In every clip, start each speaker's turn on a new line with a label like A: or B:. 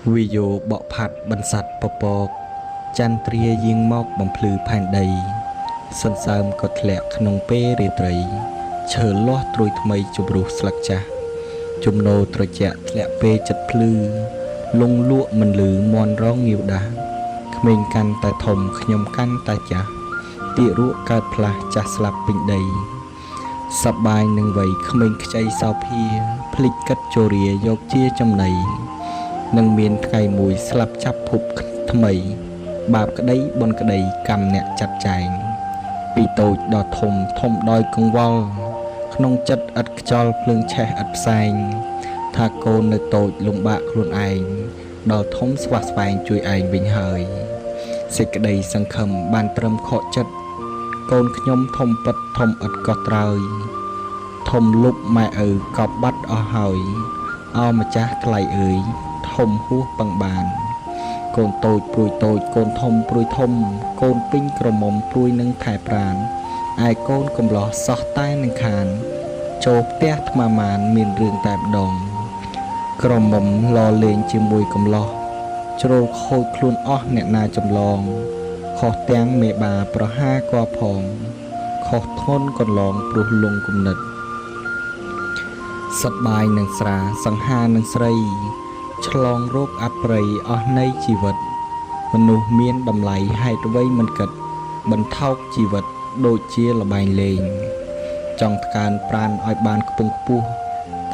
A: វាយោបក់ផាត់បន្សាត់ពពក ចន្ទ្រាយាងមកបំភ្លឺផែនដី សន្សើមក៏ធ្លាក់ក្នុងពេលរាត្រី ឈើលាស់ត្រួយថ្មីជម្រុះស្លឹកចាស់ ជំនោរត្រជាក់ធ្លាក់ពេលចិត្តភ្លឺ លង់លក់មិនលឺមាន់រងងាវដាស់ ក្មេងកាន់តែធំខ្ញុំកាន់តែចាស់ ទារកកើតផ្លាស់ចាស់ស្លាប់ពេញដី សប្បាយនឹងវ័យក្មេងខ្ចីសោភា ភ្លេចគិតជរាយកជាចំណី នឹងមានថ្ងៃមួយស្លាប់ចាប់ភពថ្មី បាបក្តីបុណ្យក្តីកម្មអ្នកចាត់ចែង ពីតូចដល់ធំធំដោយកង្វល់ ក្នុងចិត្តឥតខ្ចល់ភ្លើងឆេះឥតផ្សែង ថាកូននៅតូចលំបាកខ្លួនឯង ដល់ធំស្វះស្វែងជួយឯងវិញហើយ សេចក្តីសង្ឃឹមបានត្រឹមខកចិត្ត កូនខ្ញុំធំពិតធំឥតកោះត្រើយ ធំលុបម៉ែឪកប់បាត់អស់ហើយ ឱម្ចាស់ថ្លៃអើយធំហួសពឹងបាន កូនតូចព្រួយតូចកូនធំព្រួយធំ កូនពេញក្រមុំព្រួយនឹងថែប្រាណ ឯកូនកំលោះសោះតែនឹងខាន ចូលផ្ទះថ្មម៉ានមានរឿងតែម្ដង ក្រមុំលលេងជាមួយកំលោះ ជ្រុលខូចខ្លួនអស់អ្នកណាចម្លង ខុសទាំងមេបាប្រហាក៏ផង ខុសធ្ងន់កន្លងព្រោះលងគំនិត សប្បាយនឹងស្រាសង្ហានឹងស្រី ឆ្លងរោគអប្រិយអស់នៃជីវិត មនុស្សមានតម្លៃហេតុអ្វីមិនគិត បន្ថោកជីវិតដូចជាល្បែងលេង ចង់ថ្កើងប្រានឲ្យបានខ្ពង់ខ្ពស់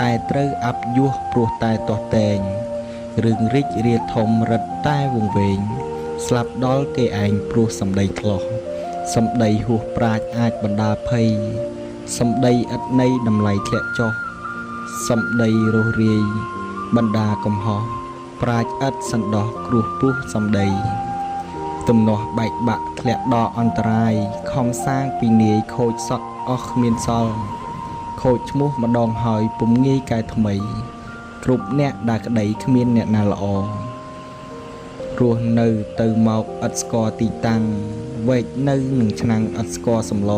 A: តែត្រូវអាប់យោះព្រោះតែទាស់ទែង រឿងរីករាធំរឹតតែវង្វេង ស្លាប់ដល់គេឯងព្រោះសម្ដីថ្លោះ សម្ដីហួសប្រាជ្ញអាចបណ្ដាលភ័យ សម្ដីឥតន័យតម្លៃធ្លាក់ចុះ សម្ដីរស់រាយបណ្ដាកំហុស ប្រាជ្ញឥតសន្តោសគ្រោះពុះសម្ដី ទំនាស់បែកបាក់ធ្លាក់ដល់អន្តរាយ ខំសាងពីនាយខូចសក់អស់គ្មានសល់ ខូចឈ្មោះម្ដងហើយពុំងាយកែថ្មី គ្រប់អ្នកដែលក្តីគ្មានអ្នកណាល្អ រស់នៅទៅមកឥតស្គាល់ទីតាំង វែកនៅនឹងឆ្នាំងឥតស្គាល់សម្ល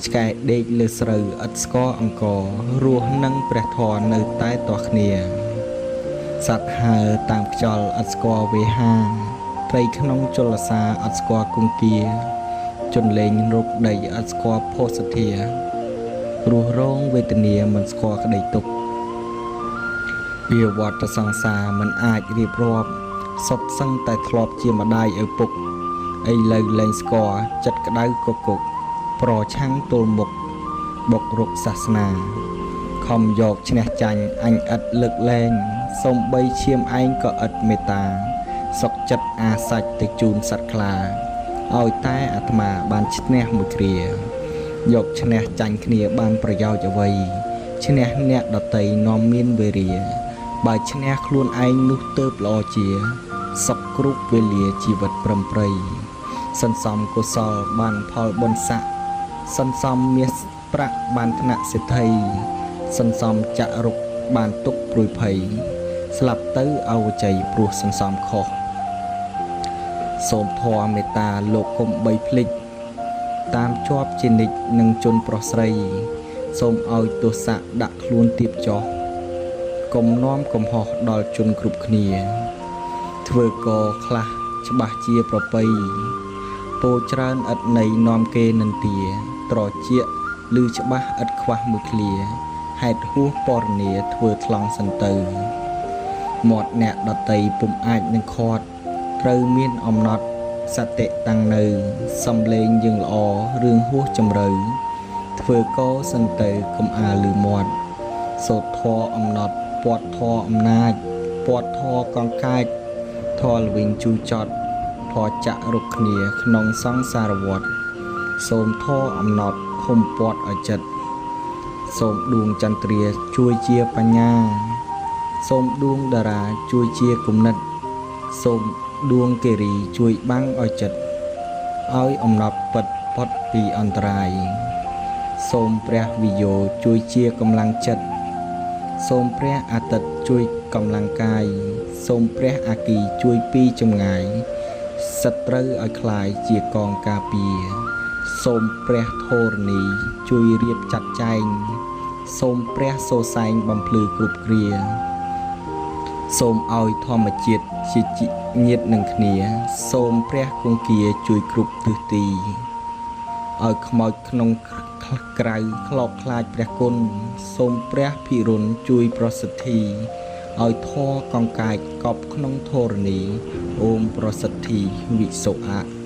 A: ឆ្កែដេកលើស្រូវឥតស្គាល់អង្ករ រស់នឹងព្រះធម៌នៅតែទាស់គ្នា សត្វហើរតាមខ្យល់ឥតស្គាល់វេហា ត្រីក្នុងជលសាឥតស្គាល់គង្គា ជនលេងរកដីឥតស្គាល់ភោសធា រស់រងវេទនាមិនស្គាល់ក្តីទុក្ខ វាវត្តសង្សារមិនអាចរៀបរាប់ សុទ្ធសឹងតែធ្លាប់ជាម្ដាយឪពុក ឥឡូវលែងស្គាល់ចិត្តក្តៅកគុក ប្រឆាំងទល់មុខបុករុកសាសនា ខំយកឈ្នះចាញ់អញឥតលើកលែង សំបីឈាមឯងក៏ឥតមេត្តា សុកចិត្តអាសាច់ទៅជូនសត្វខ្លា ឲ្យតែអាត្មាបានឈ្នះមួយគ្រា យកឈ្នះចាញ់គ្នាបានប្រយោជន៍អ្វី ឈ្នះអ្នកដតីនាំមានវេរា បើឈ្នះខ្លួនឯងនោះទើបល្អជា សុខគ្រប់វេលាជីវិតប្រឹមប្រៃ សន្សំកុសលបានផលបុណ្យស័ក្តិ សន្សំមាសប្រាក់បានថ្នាក់សេដ្ឋី សន្សំចរុកបានទុកព្រួយភ័យ ស្លាប់ទៅអវជ័យព្រោះសន្សំខុស សូមធម៌មេត្តាលោកកុំបីភ្លេច តាមជាប់ជានិច្ចនឹងជនប្រុសស្រី សូមឲ្យទោសៈដាក់ខ្លួនទៀបចុះ កុំនាំកំហុសដល់ជនគ្រប់គ្នា ធ្វើកខ្លះច្បាស់ជាប្រពៃ ពោច្រើនឥតន័យនាំគេនិន្ទា ត្រចៀកឮច្បាស់ឥតខ្វះមួយឃ្លា ហេតុហួសពរនាធ្វើថ្លង់សិនទៅ មាត់អ្នកដតីពុំអាចនឹងខាត់ ត្រូវមានអំណត់សតិតាំងនៅ សំលេងយើងល្អរឿងហួសជម្រៅ ធ្វើកសិនទៅកុំអាលឺមាត់ សូត្រធម៌អំណត់ពាត់ធម៌អំណាច ពាត់ធម៌កង្កែក ធម៌ល្វីងជូរចត់ ធម៌ចាក់រុកគ្នាក្នុងសង្សារវដ្ត សូមធម៌អំណត់ឃុំពាត់ឲ្យចិត្ត សូមដួងចន្ទ្រាជួយជាបញ្ញា សូមដួងតារាជួយជាគំនិត សូមដួងគិរីជួយបាំងឲ្យចិត្ត ឲ្យអំណត់ពិតផុតពីអន្តរាយ សូមព្រះវិយោជួយជាកម្លាំងចិត្ត សូមព្រះអាទិត្យជួយកម្លាំងកាយ សូមព្រះអាគីជួយពីចម្ងាយ សត្រូវឲ្យคล้ายជាកងការពារ សូមព្រះធរណីជួយរៀបចាត់ចែង សូមព្រះសូរសែងបំភ្លឺគ្រប់គ្រា សូមឲ្យធម្មជាតិជាញាតិនឹងគ្នា សូមព្រះគង្គាជួយគ្រប់ទិសទីឲ្យខ្មោចក្នុងក្រៅខ្លោបខ្លាចព្រះគុណសូមព្រះភិរុណជួយប្រសិទ្ធីឲ្យធរកង្កាយកប់ក្នុងធរណីអូមប្រសិទ្ធីវិសុអៈ